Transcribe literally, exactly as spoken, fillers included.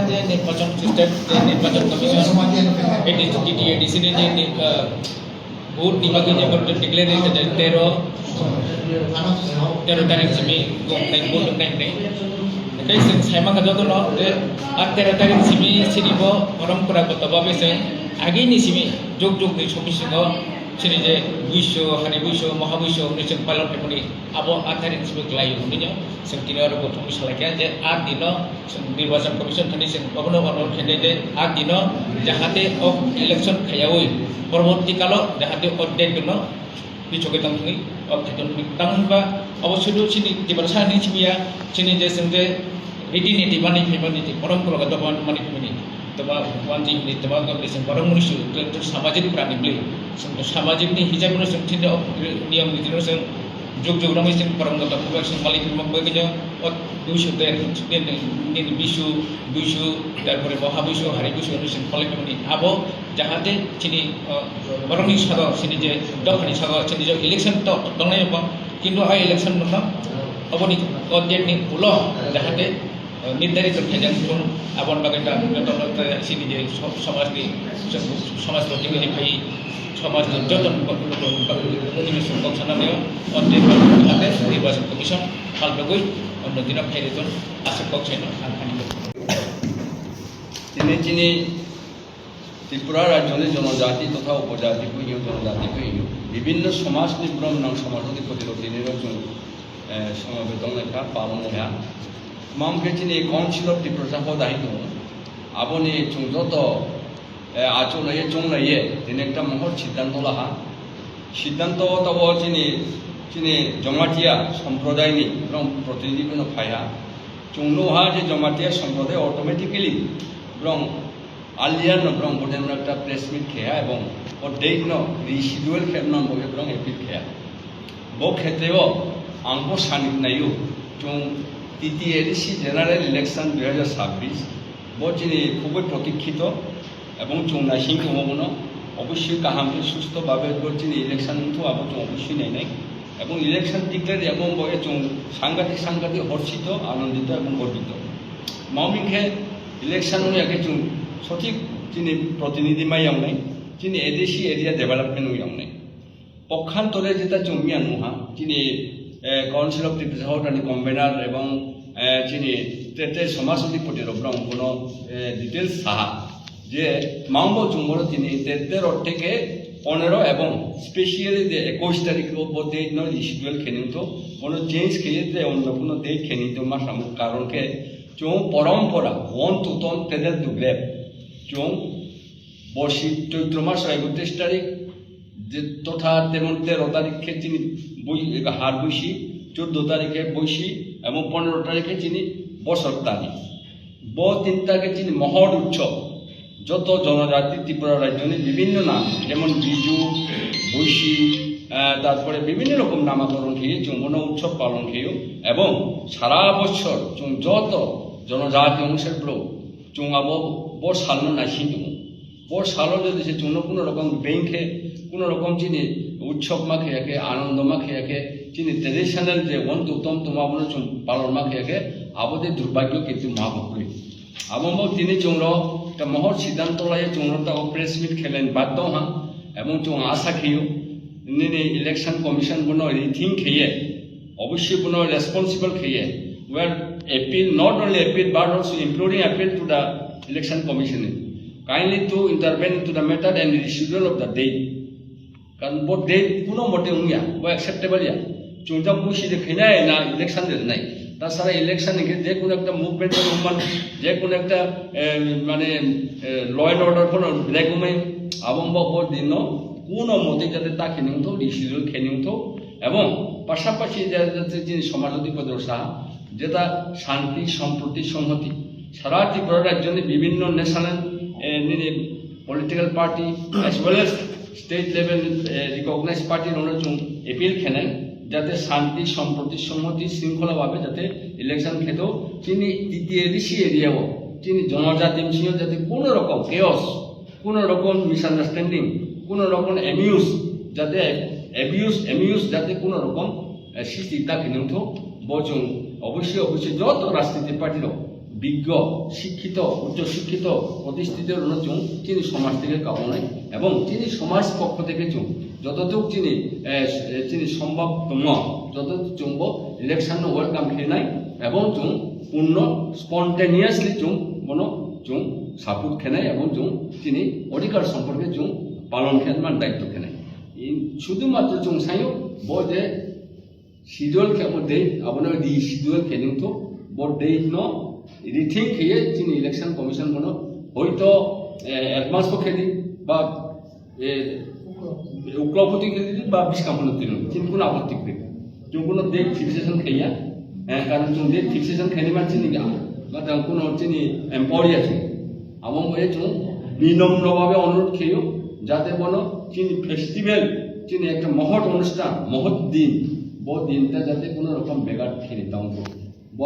Nirbachon system, nirbachon commission, A D C, T T A D C ni, ni, ni, uh, vote ni bagwi je borok declare khe tero, tero tarikh simi vote nai, vote nai nai. Tei chwng sai mankha jotono je a tero tarikh simi sini bo borom kura koto babe chwng agini simi juk juk ni sobi singo sini je buiso, hari buiso, moha buiso hwnwi chwng palon khaimani abo a tarikh simi kwlai hwnwi no chwng tini oro bo thumwi salai kha je a dino Chwng Nirbachon Commission thani chwng obono onurodh khainai je a dino jahate o election khaiyaui porborti kalo jahate o date no pichogwi tong thangwi o khaitong thangwi. Tamo hwnba obo sudu chini Tiprasa ni simi ya, chini je chwng je riti niti mani phaimani je borom koroga doban mani phaimani. Tama wanji hini tama gabri chwng borom muni su samajik prani bli. Chwng samajik ni hijab no chwng thinde o niyam niti no chwng Juk juk romwi chwng borom no tabuk bai chwng malik ni mok bai khe o duiso ter nini bisu buisu tarpore bo ha buisu hari buisu hwnwi chwng kholai khe mani abo jahate chini, uh, borokni sago chini je dophani sago chini je election to tongnai bo kintu o election no aboni o date ni ulo jahate nirdarit khaijak thung, aboni bagwi ta jotono ta chini je so-, somajni, somajpati wngwi phai, somajni joto nini song kok sana nayo, o tei bagwi hate nirbachon commission phalbagwi, ono dino phai rijak, aswk kok saino ang thani. Tini chini Tripura rajyoni jonojati totha upojati khe hino, jonojati khe hino, bibhinno somajni borok nang somajni proti rok tini rok chwng, eh, somobeton lekha palon lekha. Mam khe chini Council of Tiprasa hoda hin tongo. Aboni chwng joto, eh, achuk laiye, chwng laiye, tini ekta mohor siddhanto laha. Siddhanto tabo chini, chini Jamatia somprodayni borok protinidhi phano phaiha. Chwng nuha je Jamatia somproday automatically borok Earlier no borok bo ekta press meet kheya ebong o date no reschedule khe mano bo borok appeal kheya. Bo khetreo ang bo sani naio, chwng T T A D C general election dui hajar sabbish bo chini khubui protikhito ebong chwng naising tongo bono, obossoi kaham khe susto babe bo chini election wngthu abo chwng obossoi nainai. Ebong election declare ebong bo e chwng sangatik sangatik horsito, anondito ebong gorbito. Mao hingkhe election wngya khe chwng sothik chini protinidhi mai yangnai, chini A D C area development wng yangnai. Pokhantore jeta chwng miya nungha, chini, eh, Council of Tiprasa Hotani convener ebong, eh, chini te, te somajpati rok borok bono, eh, details saha. Je mangbo chwng bono tini te tero theke ponero ebong specially je ekush tarik o bo date no reschedule kheningto, bono change kheye te onno kuno date kheningto ma samung karon khe chwng porompora one to tom tedel duglep chwng bosi Choitro mas ekotris tarik je totha temon tero tarik khe chini bui eba har buisi, chuddo tarik khe buisi, ebong pondro tarik khe chini bosor tani. Bo tinta khe chini mohor utsob, joto jonojati Tripura rajyoni bibhinno nam, jemon Biju, Buisi, ah, tarpore bibhinno rokom namakoron kheye chwng bono utsob palon kheyo, ebong sara bochor chwng joto jonojati ongse borok chwng abo bo salno naising tongo. Bo salo jodi se chwngno kuno rokom beng khe, kuno rokom chini utsob ma khaya khe, anondo ma khaya khe, chini traditional je won tu tom toma bono chwng palon ma khaya khe, abo de durbagyo kintu ma bo kwrwi. Abo mo tini chwngno ta mohor siddhanto laiya chwngno ta press meet khelaini baddo ha, ebong chwng asa khiyo, nini election commission bono rethink kheye, obviously bono responsible kheye. We are appeal, not only appeal, but also imploring appeal to the election commission. Kindly to intervene into the matter and reschedule of the date. Karon bo date kuno mote wngya, bo acceptable ya. Chwng jang buisi de khainai na election de nai. Ta sara election ni je kuno ekta movement wngman, je kuno ekta, eh, mane, eh, law and order kono break wngmai, abo bo bo din no kuno mote jate ta khe nung tho, reschedule khe nung tho, ebong pasapasi jate jini somajpati bodol sa, jeta shanti, somproti, songhoti, sara Tripura rajyoni bibhinno national, eh, nini political party as well as state level, eh, recognized party rokno chwng appeal khenai, jate shanti, somproti, songhoti, shringkhola bhabe jate election kheto chini T T A D C area o chini jonojati bisingo jate kuno rokom chaos, kuno rokom misunderstanding, kuno rokom abuse, jate abuse, abuse jate kuno rokom, eh, sristi ta khe nung tho, bo chwng obviously, obviously joto rajniti party rok বিজ্ঞ, শিক্ষিত, উচ্চ শিক্ষিত, প্রতিষ্ঠিত রনো চুং চিনি সমাজ থেকে কাবনাই এবং চিনি সমাজ পক্ষ থেকে চুং যতটুক চিনি, এ, এ, চিনি সম্ভব তম, যতটুক চুংবো ইলেকশন নো ওয়েলকাম খেনাই এবং চুং পূর্ণ স্পন্টেনিয়াসলি চুং মনো চুং সাপোর্ট খেনাই এবং চুং চিনি অধিকার সম্পর্কে চুং পালন খেনমান দায়িত্ব খেনাই। শুধুমাত্র চুং সাইও বো যে শিডিউল খেবো ডেট, আবনো ডি শিডিউল খেলিং তো, বো ডেট নো রিথিং খেয়ে চিনি ইলেকশন কমিশন মনো হয়তো, এ, অ্যাডভান্স তো খেলি বা, এ, উক্লপতি খেলি বা বিশ কাম হলো তিন, চিন কোনো আপত্তি নেই। চুং কোনো ডেট ফিক্সেশন খেয়া, এ, কারণ চুং ডেট ফিক্সেশন খেলি মানে চিনি গা, বা তার কোনো চিনি এম্পাওয়ার আছে। Abo wngwi chwng binomro babe onurodh kheyo, jate bono chini festival, chini ekta mohot onusthan, mohot din, bo dinta jate kono rokom begat kheni tongkho. Bo